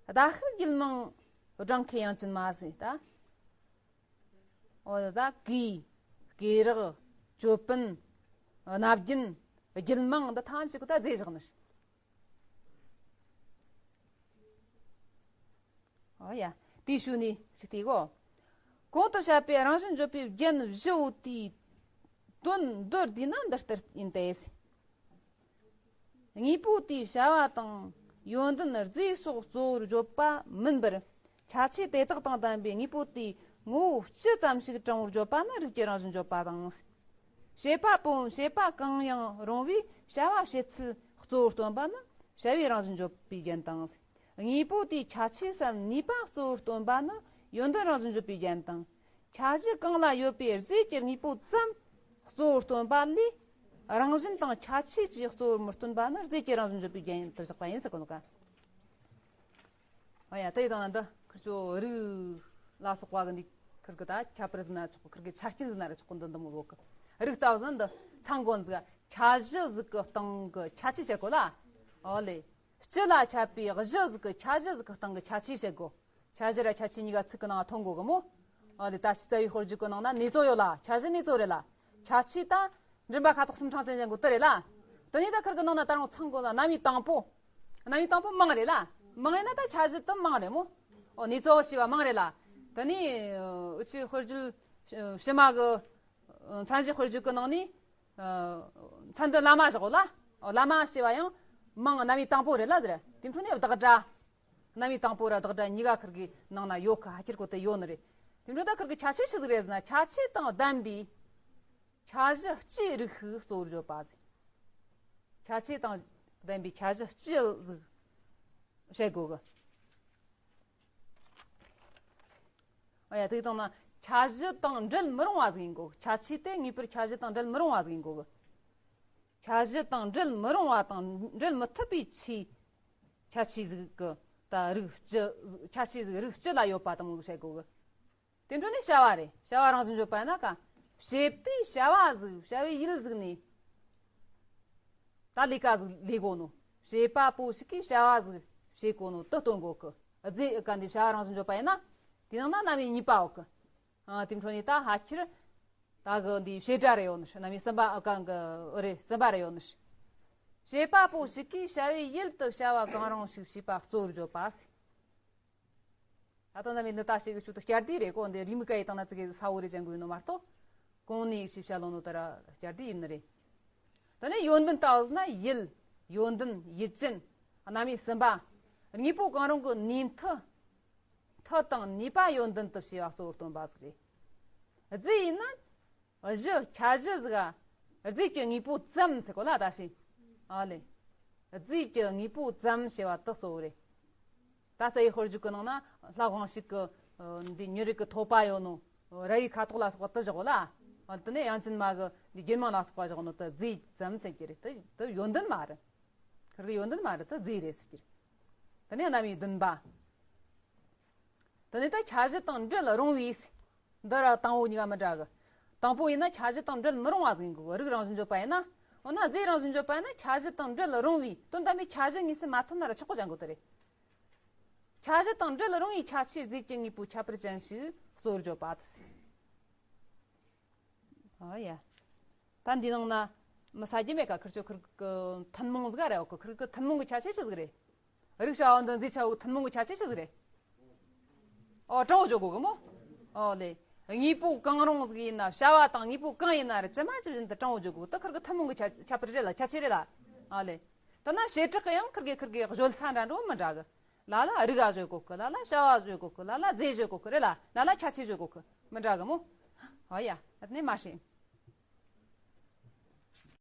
ཟླ་ཤུལ་རྒྱུད་མང་བགྲང་ཁའི་དབྱངས་ཅན་མ་ཟེར་ད། འོ་ད་གོས། སྐེ་རགས། ཅོད་པན། སྣ་བརྒྱུད། རྒྱུད་མང་འདི་ཐམས་ཅད་ཀྱི་ད་རྫས་བཞག་ནི། འོ་ཡ། དེའི་ཤུལ་ནས་ཞིག་དེ་གོ། གོང་དུ་བཤད་པའི་རང་བཞིན་བརྗོད་པའི་རྒྱན་བཞི་བོ་དེའི་དོན་མདོར་བསྡུས་ན་འདི་ལྟར་ཡིན་ཏེ། དངོས་པོ་དེའི་བྱ་བ་དང་ཡོན་ཏན་རྫས་སོགས་གཙོ་བོར་བརྗོད་པ་མིན་པར། ཁྱད་ཆོས་དེ་དག་དང་ལྡན་པའི་དངོས་པོ་དེའི་ངོ་བོ་སྤྱི་ཙམ་ཞིག་དྲང་བོར་བརྗོད་པ་ནི་རིགས་ཀྱི་རང་བཞིན་བརྗོད་པ་དང་། བྱེད་པ་པོ་བྱེད་པ་གང་ཡང་རུང་བས་བྱ་བ་བྱེད་ཚུལ་གཙོ་བོར་སྟོན་པ་ནི་བྱ་བའི་རང་བཞིན་བརྗོད་པའི་རྒྱན་དང་། དངོས་པོ་དེའི་ཁྱད་ཆོས་སམ་ནུས་པ་གཙོ་བོར་སྟོན་པ་ནི་ཡོན་ཏན་རང་བཞིན་བརྗོད་པའི་རྒྱན་དང་། ཁྱད་གཞི་གང་ལ་ཡོད་པའི་རྫས་ཀྱི་དངོས་པོ་ཙམ་གཙོ་བོར་སྟོན་པ་ལས། རང་བཞིན་དང་ཁྱད་ཆོས་ཀྱིས་གཙོ་བོར་མི་སྟོན་པ་ནི་རྫས་ཀྱི་རང་བཞིན་བརྗོད་པའི་རྒྱན་དུ་བཞག་པ་ཡིན་ཟེར་གོ་ནོ་ཀ། ཨ་ཡ། དེ་ཡི་དང་ན་འདི་ཁིར་ཆོ་རིགས་ལ་སོགས་པ་གི་འདི་ཁིར་གི་ད་ཁྱད་པར་ཟེར་ན་ཆོག་གི། ཁིར་གི་ཆ་རྐྱེན་ཟེར་ན་ར་ཆོག་གི། འདི་འདི་མོ་ཟོ་གི། རིགས་ལྟ་བུ་ཟེར་ན་འདི་ཚང་གོ་ཟིག། ཁྱད་གཞི་ཟིག་གི་སྟེང་གི་ཁྱད་ཆོས་བཤད་གོ་ལ། ཨོ་ལེ། སྤྱི་ལ་ཁྱབ་པའི་གཞི་ཟིག་གི་ཁྱད་གཞི་ཟིག་གི་སྟེང་གི་ཁྱད་ཆོས་བཤད་གོ། ཁྱད་གཞི་ར་ཁྱད་ཆོས་གཉིས་ཀ་ཚིག་གི་ནང་ཐོན་གོ་གི་མོ། ཨ་ལེ། ད་ཕྱི་རྩ་བའི་དཔེར་བརྗོད་གི་ནང་ན་གནས་ཚུལ་ཡོད་ལ། ཁྱད་གཞི་གནས་ཚུལ་རེད་ལ། ཁྱད་ཆོས་ད་མགྲིན་པ་ཁ་དོག་གསུམ་གྲངས་ཅན་བཞག་གོ་དེ་རེད་ལ། དེ་ནས་ད་ཁིར་གི་ནང་ན་ད་རུང་ཚང་གོ་ལ། རྣམ་དབྱེ་དང་པོ། རྣམ་དབྱེ་དང་པོ་མིང་རེད་ལ། མིང་ཡིན་ན་ད་ཁྱད་གཞི་དེ་མིང་རེད་མོ། ཨོ། གནས་ཚུལ་ཞེས་པ་མིང་རེད་ལ། དེ་ནས་ཨུ་ཆོའི་དཔེར་བརྗོད་ཕྱི་མ་གི་མཚན་གཞི་དཔེར་བརྗོད་གི་ནང་ནས། མཚན་འདི་བླ་མ་བཞག་གོ་ལ། ཨོ། བླ་མ་ཞེས་པ་ཡང་མིང་རྣམ་དབྱེ་དང་པོ་རེད་ལ་ཟེར། དེ་འཕྲོ་ནས་བདག་སྒྲ། རྣམ་དབྱེ་དང་པོ་ར་བདག་སྒྲ་གཉིས་ཀ་ཁིར་གི་ནང་ན་ཡོད་ཁ། ཧ་ཁྱེར་གོ་དེ་ཡོད་ནི་རེད། དེ་འཕྲོ་ད་ཁིར་གི་ཁྱད་ཆོས་ཆི་ཟིག་རེད་ཟེར་ན། ཁྱད་ཆོས་དང་ལྡན་པའི་ཁྱད་གཞི་སྤྱིའི་རིགས་ཤིག་གཙོ་བོར་བརྗོད་པ་ཟེར། ཁྱད་ཆོས་དང་ལྡན་པའི་ཁྱད་གཞི་སྤྱི་ཟིག་བཤད་དགོས་གི། ཨ་ཡ། དེ་དང་ན་ཁྱད་གཞི་དང་འབྲེལ་མི་རུང་བ་ཟིག་ཡིན་དགོས། ཁྱད་ཆོས་དེ་ངེས་པར་ཁྱད་གཞི་དང་འབྲེལ་མི་རུང་བ་ཟིག་ཡིན་དགོས་གི། ཁྱད་གཞི་དང་འབྲེལ་མི་རུང་བ་དང་འབྲེལ་མི་ཐུབ་པའི་ཆོས། ཁྱད་ཆོས་ཟིག་གི་ད་རིགས་སྤྱི། ཁྱད་ཆོས་ཟིག་རིགས་སྤྱི་ལ་ཡོད་པ་དང་བཤད་དགོས་གི། དེ་འཕྲོ་ནས་བྱ་བ་རེད། བྱ་བ་རང་བཞིན་བརྗོད་པ་ཡིན་ན་ཀ། བྱེད་པའི་བྱ་བ་ཟིག། བྱ་བའི་ཡུལ་ཟིག་ནས་ད་ལས་ཀ་ཟིག་ལས་དགོས་ནོ། བྱེད་པ་པོ་ཞིག་གིས་བྱ་བ་ཟིག་བྱེད་དགོས་ནོ་དེ་སྟོན་དགོས་གི། རྫས་ཀ་འདི་བྱ་བ་རང་བཞིན་བརྗོད་པ་ཡིན་ན། དེ་ནང་ན་རྣམ་དབྱེ་གཉིས་པ་ཡོད་གི། ཨ། དེ་འཕྲོ་ནས་ད་ཧ་ཁྱེར། ད་གི་འདི་བྱེད་སྒྲ་རེ་ཡོད་ནི། རྣམ་དབྱེ་གསུམ་པ་གང་གི་ཨོ་རེད། གསུམ་པ་རེ་ཡོད་ནི། བྱེད་པ་པོ་ཞིག་གིས་བྱ་བའི་ཡུལ་དུ་བྱ་བ་གང་རུང་ཞིག་བྱས་པ་གཙོ་བོར་བརྗོད་པ་ཟེར། ད་དུང་རྣམ་དབྱེ་འདི་ད་ཞིག་གི་ཆུ་དུ་བསྐྱར་ཟློས་རེད་གོ། འདི་རེའུ་མིག་ག་ཡི་དང་ན་ཙི་གེ་ས་བོ་རེ་ཅན་གོ་ཡིན་ནོ་མ་གཏོགས། གོང་ནས་ཞིག་བྱ་ལོ་ནོ་ད་ར་བསྐྱར་ཟློས་ཡིན་ནི་རེད། དེ་ནས་ཡོན་ཏན་ལྟ་བུ་ཟེར་ན་ཡུལ། ཡོན་ཏན། ཡུལ་ཅན། རྣམ་དབྱེ་གསུམ་པ། དངོས་པོ་གང་རུང་གི་ནུས་མཐུ། མཐུ་དང་ནུས་པ་ཡོན་ཏན་དུ་བྱས་པ་གཙོ་བོར་སྟོན་པ་ཟིག་རེད། རྫས་ཡིན་ན། གཞི། ཁྱད་གཞི་ཟིག་ག་རྫས་ཀྱི་དངོས་པོ་ཙམ་ཟེར་གོ་ལ། ད་ཤི། ཨ་ལེ། རྫས་ཀྱི་དངོས་པོ་ཙམ་ཞེས་པ་དག་གཙོ་བོ་རེད། ད་རྩ་བའི་དཔེར་བརྗོད་ཀྱི་ནང་ན་ལྷ་དབང་ཕྱུག་གི་འདི་མྱུ་རེ་གི་ཐོད་པ་ཡོད་ནོ། ར་ཡི་ཁ་དོག་ལ་སོགས་པ་དག་བཞག་གོ་ལ། དེ་ནས་དབྱངས་ཅན་མ་གི་འདི་རྒྱུད་མང་ལ་སོགས་པ་བཞག་ནོ་དེ་རྫས་ཙམ་ཟེར་གྱི་རེད། དེ་དེ་ཡོན་ཏན་མ་རེད། ཁིར་གི་ཡོན་ཏན་མ་རེད། དེ་རྫས་རེད་ཟེར་གྱི་རེད། དེ་ནས་རྣམ་དབྱེ་བདུན་པ། དེ་ནས་ད་ཁྱད་གཞི་དང་འབྲེལ་རུང་བའི། འདི་ར་དང་པོ་གཉིས་ཀ་མི་འདྲ་གི། དང་པོ་ཡིན་ན་ཁྱད་གཞི་དང་འབྲེལ་མི་རུང་བ་ཟིག་ཡིན་དགོས། རིགས་རང་བཞིན་བརྗོད་པ་ཡིན་ན། འོ་ན་རྫས་རང་བཞིན་བརྗོད་པ་ཡིན་ན་ཁྱད་གཞི་དང་འབྲེལ་རུང་བའི་དོན་དམ་པའི་ཁྱད་གཞི་དངོས་སུ་མ་ཐོན་ན་ར་ཆོག་གོ་ཅང་གོ་དེ་རེད། ཁྱད་གཞི་དང་འབྲེལ་རུང་བའི་ཁྱད་ཆོས་རྫས་ཀྱི་དངོས་པོའི་ཁྱད་པར་ཅན་ཞིག་གཙོ་བོར་བརྗོད་པ་དེ། ཨ་ཡ། ད་འདི་ནང་ན་མི་ས་རྒྱུ་མེད་ཀ། ཁིར་ཆོ་ཁིར་གི་ཐུན་མོང་ཟིག་རེད། འོ་ཁིར་གི་ཐུན་མོང་གི་ཁྱད་ཆོས་ཆི་ཟིག་རེད། རིགས་བྱ་བ་འདི་རྫས་བྱ་བའི་ཐུན་མོང་གི་ཁྱད་ཆོས་ཆི་ཟིག་རེད། ཨོ་དྲང་བོ་བརྗོད་དགོས་གི་མོ། ཨོ་ལེ། དངོས་པོ་གང་རུང་ཟིག་ཡིན་ན། བྱ་བ་དང་དངོས་པོ་གང་ཡིན་ན་ར་ཇི་མ་ཇི་བཞིན་དུ་དྲང་བོ་བརྗོད་དགོས། ད་ཁིར་གི་ཐུན་མོང་གི་ཁྱད་ཁྱད་པར་རེད་ལ། ཁྱད་ཆོས་རེད་ལ། ཨོ་ལེ། ད་ན་བྱེ་བྲག་གི་ཡང་ཁིར་གི་ཁིར་གི་བརྗོད་ས་འདྲ་འགྲོ་མི་འདྲ་གི། ལ་ལ་རིགས་བ་བརྗོད་དགོས་གི། ལ་ལ་བྱ་བ་བརྗོད་དགོས་གི། ལ་ལ་རྫས་བརྗོད་དགོས་གི་རེད་ལ། ལ་ལ་ཁྱད་ཆོས་བརྗོད་དགོས་གི། མི་འདྲ་གི་མོ། ཨོ་ཡ། ད་ནི་མ་ཤེས།